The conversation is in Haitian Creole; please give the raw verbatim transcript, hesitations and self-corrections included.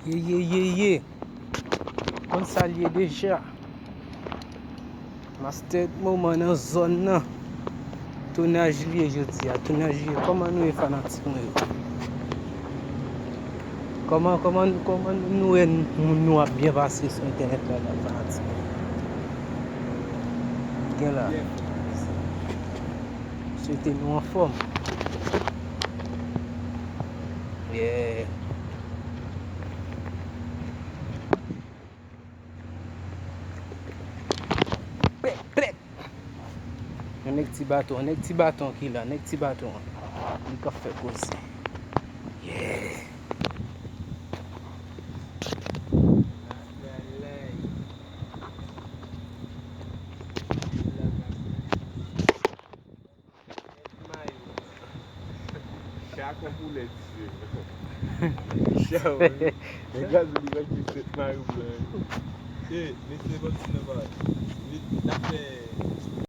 Ye, ye, ye, ye. Konn sa l ye deja. Mastè moman nan zòn nan. Tounaj li ye jodi a, tounaj li ye. Kòman nou ye fanatik mwen yo? Kòman, kòman, kòman nou wè moun nou ap byen pase sou entènèt la, la fanatik mwen? Gen la. Swete nou anfòm. Yeah. Plèk, plèk. Yon nèg ti baton, nèg ti baton ki la, nèg ti baton an. Li k ap fè koze. Yeah. Chakon poulè di se. Chakon. Men gaz li mèt li tèt mari blan. E, mesye, bon, ti nan bagay.